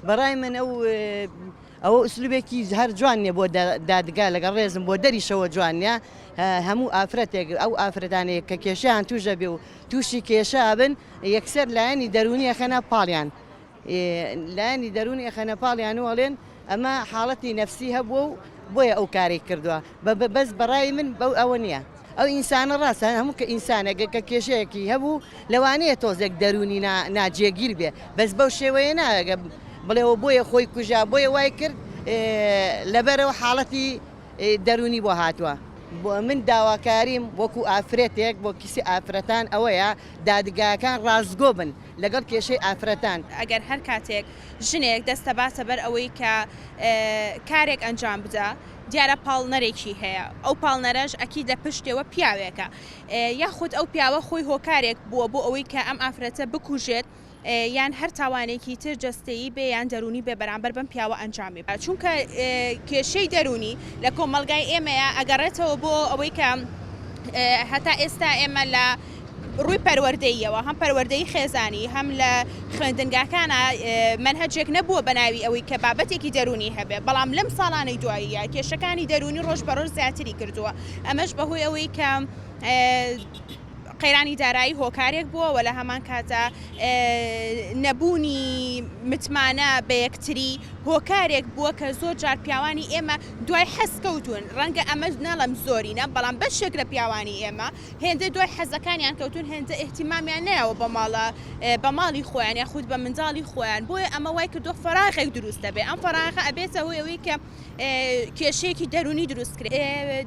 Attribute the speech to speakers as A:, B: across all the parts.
A: بەڕای من ئەو ئەوە ئوسلوبێکی هەر جوان نیە بۆ دادگا لەگەڵ ڕێزم بۆ دەریشەوە جوان نیە هەموو ئافرەتێک ئەو ئافرەتانەیە کە کێشیان توش ئەبێ و تووشی کێشە ئەبن یەکسەر لایەنی دەروونی ئەخەنە پاڵیان لایەنی دەروونی ئەخەنە پاڵیان و ئەڵێن ئەمە حاڵەتی نەفسی هەبووە و بۆیە ئەو کارەی کردووە بەس بەڕای من بەو ئەوە نییە ئەو ئینسانە ڕاستە هەموو کە ئینسانێک کە کێشەیەکی هەبوو لەوانەیە تۆزێک دەروونی ناجێگیر بێ بەس بەو شێوەیە نا بڵێەوە بۆیە خۆی کوژا بۆیە وای کرد لەبەرەوە حاڵەتی دەروونی بۆ هاتووە. بۆ من داواکاریم وەکو ئافرەتێک بۆ کیسی ئافرەتان ئەوەیە دادگاکان ڕاستگۆ بن لەگەڵ کێشەی ئافرەتان.
B: ئەگەر هەر کاتێک ژنێک دەست دەباتە بەر ئەوەی کە کارێک ئەنجام بدا دیارە پاڵنەرێکی هەیە ئەو پاڵنەرەش ئەکید لە پشتەوە پیاوێکە یاخود ئەو پیاوە خۆی هۆکارێک بووە بۆ ئەوەی کە ئەم ئافرەتە بکوژێت یان هەر تاوانێکی تر جەستەیی بێ یان دەروونی بێ بەرامبەر بەم پیاوە ئەنجامی بە چونکە کێشەی دەروونی لە کۆمەڵگای ئێمەیە ئەگەڕێتەوە بۆ ئەوەی کە هەتا ئێستا ئێمە لە ڕووی پەروەردەییەوە هەم پەروەردەی خێزانی هەم لە خوێندنگاکانە مەنهەجێک نەبووە بە ناوی ئەوەی کە بابەتێکی دەروونی هەبێ بەڵام لەم ساڵانەی دواییە کێشەکانی دەروونی ڕۆژ بە ڕۆژ زیاتری کردووە ئەمەش بەهۆی ئەوەی کە قەیرانی دارایی هۆکارێک بووە و لە هەمان کاتدا نەبوونی متمانە بە یەکتری هۆکارێک بووە کە زۆر جار پیاوانی ئێمە دوای حەز کەوتوون، ڕەنگە ئەمە نەڵێم زۆرینە، بەڵام بەشێک لە پیاوانی ئێمە هێندە دوای حەزەکانیان کەوتوون هێندە ئیهتیمامیان نەیاوە بە ماڵە بە ماڵی خۆیان یاخود بە منداڵی خۆیان، بۆیە ئەمە وای کردووە فەراغێک دروست دەبێت، ئەم فەراغە ئەبێتە هۆی ئەوەی کە کێشەیەکی دەروونی دروست کرێ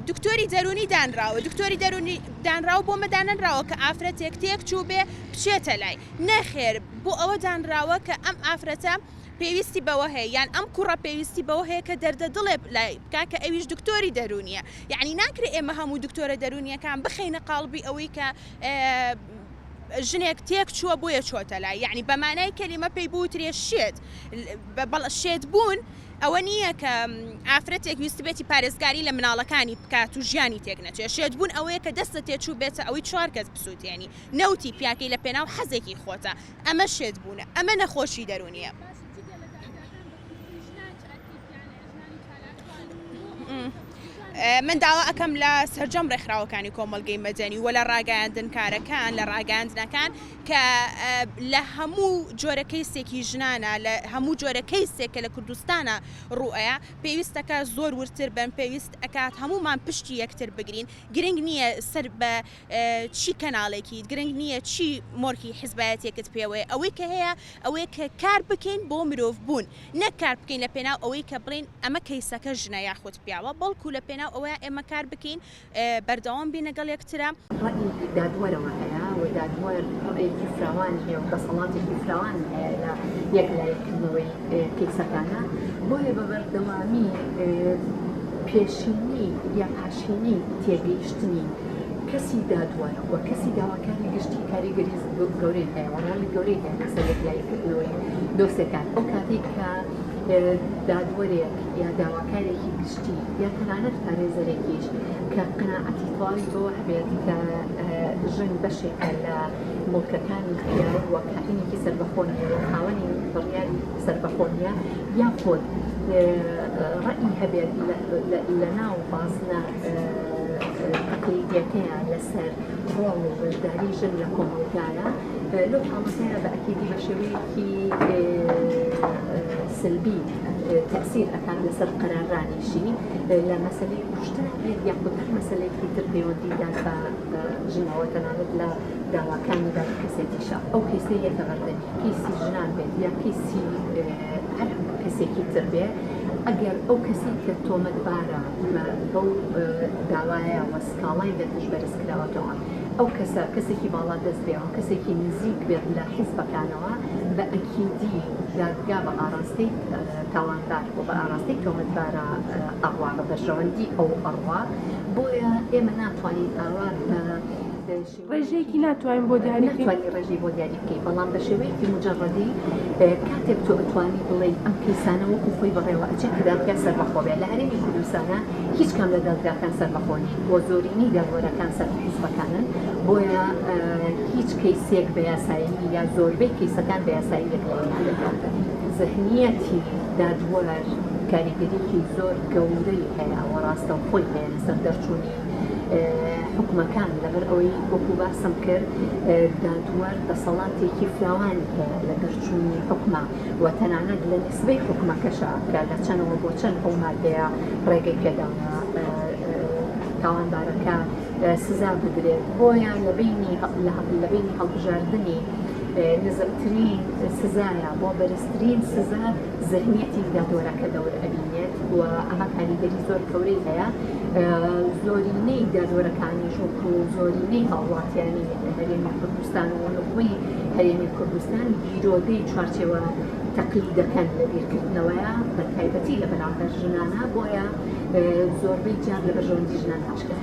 B: دکتۆری دەروونی دانراوە دکتۆری دەروونی دانراوە بۆ مە دانەنراوە کە ئافرەتێک تێک چوو بێ بچێتە لای نەخێر بۆ ئەوە دانراوە کە ئەم ئافرەتە پێویستی بەوە هەیە یان ئەم کوڕە پێویستی بەوە هەیە کە دەردە دڵێ لای بکا کە ئەویش دکتۆری دەروونیە یعنی ناکرێ ئێمە هەموو دکتۆرە دەروونیەکان بخەینە قاڵبی ئەوەی کە ژنێک تێک چووە بۆیە چۆتە لای یعنی بەمانای کەلیمە پێی بوترێ شێت بەڵ شێت بوون ئەوە نییە کە ئافرەتێک ویستبێتی پارێزگاری لە مناڵەکانی بکات و ژیانی تێک نەچێت، شێتبوون ئەوەیە کە دەستت تێچوو بێتە ئەوەی چوار کەس بسووتێنی، نەوتی پیاکەی لە پێناو حەزێکی خۆتە، ئەمە شێتبوونە، ئەمە نەخۆشی دەروونییە. من داوا ئەکەم لە سەرجەم ڕێکخراوەکانی کۆمەڵگەی مەدەنی و لە ڕاگەیاندنکارەکان، لە ڕاگەیاندنەکان کە لە هەموو جۆرە کەیسێکی ژنانە، لە هەموو جۆرە کەیسێک کە لە کوردستانە ڕووئەیا، پێویست ئەکات زۆر وردتر بن، پێویست ئەکات هەموومان پشتی یەکتر بگرین، گرنگ نییە سەر بە چی کەناڵێکیت، گرنگ نییە چی مۆرکی حیزبایەتیەکت پێوەیە، ئەوەی کە هەیە ئەوەیە کە کار بکەین بۆ مرۆڤ بوون، نەک کار بکەین لە پێناو ئەوەی کە بڵێین ئەمە کەیسەکە ژنە یاخود پیاوە، بەڵکو لە پێناو ئەوەیە ئێمە کار بکەین بەردەوام بین لەگەڵ یەکترا.
C: ڕەئی دادوەرەوە هەیە و دادوەر ڕەئیەکی فراوانی هەیە و دەسەڵاتێکی فراوانی هەیە لە یەکلاییکردنەوەی کەیسەکانا، بۆیە بە بەردەوامی پێشینەی یا پاشینەی تێگەیشتنی کەسی دادوەر و کەسی داواکاری گشتی کاریگەری گەورەی هەیە و ڕۆڵی گەورەی هەیە لەسەر یەکلاییکردنەوەی دۆسێکان. ئەو کاتەی کە دادوەرێک یا داواکارێکی گشتی یا تەنانەت پارێزەرێکیش کە قەناعەتی تەواوی بەوە هەبێت کە ژن بەشێکە لە موڵکەکانی پیاو و کائینێکی سەربەخۆ نییە و خاوەنی بڕیاری سەربەخۆ نییە یاخود ڕەئی هەبێت لە ناو بازنە تەقلیدیەکەیان لەسەر ڕۆڵ و بەشداری ژن لە کۆمەڵگایە لەو حاڵەتەیە بە ئەکیدی بە شێوەیەکی سلبی تەئسیر ئەکات لەسەر قەرارانیشی لە مەسەلەی کوشتن بێت یاخود هەر مەسەلەیەکی تر پەیوەندیدار بە ژنەوە تەنانەت لە داواکانی باری کەسێتیشە ئەو کەیسەی یەتە بەردەمی کەیسی ژنان بێت یا کەیسی هەر کەسێکی تر بێ ئەگەر ئەو کەسەی کە تۆمەتبارە بەو داوایە و سکاڵای لە دژ بەرز کراوەتەوە ئەو کەسە کەسێکی باڵا دەست بێ و کەسێکی نزیک بێت لە حیزبەکانەوە بە ئەکیدی دادگا بە ئاراستەی تاوانبار و بە ئاراستەی تۆمەتبارا ئەڕوا بە بەرژەوەندی ئەو ئەڕوا بۆیە ئێمە ناتوانین ئاوا بە
D: ڕێژەیەکی ناتوانین بۆ دیاری بکەین.
C: ناتوانی ڕێژەی بۆ دیاری بکەی بەڵام بە شێوەیەکی موجەڕەدی کاتێک تۆ ئەتوانی بڵێی ئەم کەیسانە وەکو خۆی بەڕێوە ئەچێ کە دادگا سەربەخۆ بێ لە هەرێمی کوردستانا هیچ کام لە دادگاکان سەربەخۆ نین و زۆرینەی دادوەرەکان سەر بە حیزبەکانن بۆیە هیچ کەیسێک بە یاسایی یا زۆربەی کەیسەکان بە یاسایی یەکلایی نابێتەوە. زهنیەتی دادوەر کاریگەریی زۆر گەورەی هەیە و ڕاستەوخۆی هەیە لەسەر دەرچوونی حوکمەکان، لەبەر ئەوەی وەکو باسم کرد دادوەر دەسەڵاتێکی فراوانی هەیە لە دەرچوونی حوکمە و تەنانەت لە نیسبەی حوکمەکەشە کە لە چەنەوە بۆ چەند ئەو مادەیە ڕێگەی پێداوە تاوانبارەکە سزا بدرێت. بۆیە لە بەینی لە بەینی هەڵبژاردنی نزمترین سزایە بۆ بەرزترین سزا زهنیەتی دادوەرەکە دەور ئەبینێت و ئەمە کاریگەری زۆر گەورەی هەیە. زۆرینەی دادوەرەکانیش وەکو زۆرینەی هاوڵاتیانی هەرێمی کوردستان و نوخبەی هەرێمی کوردستان گیرۆدەی چوارچێوە تەقلیدەکەن لە بیرکردنەوەیە بە تایبەتی لە بەرامبەر ژنانە، بۆیە زۆربەی جار لە بەرژەوەندی ژنان ناشکێتەوە.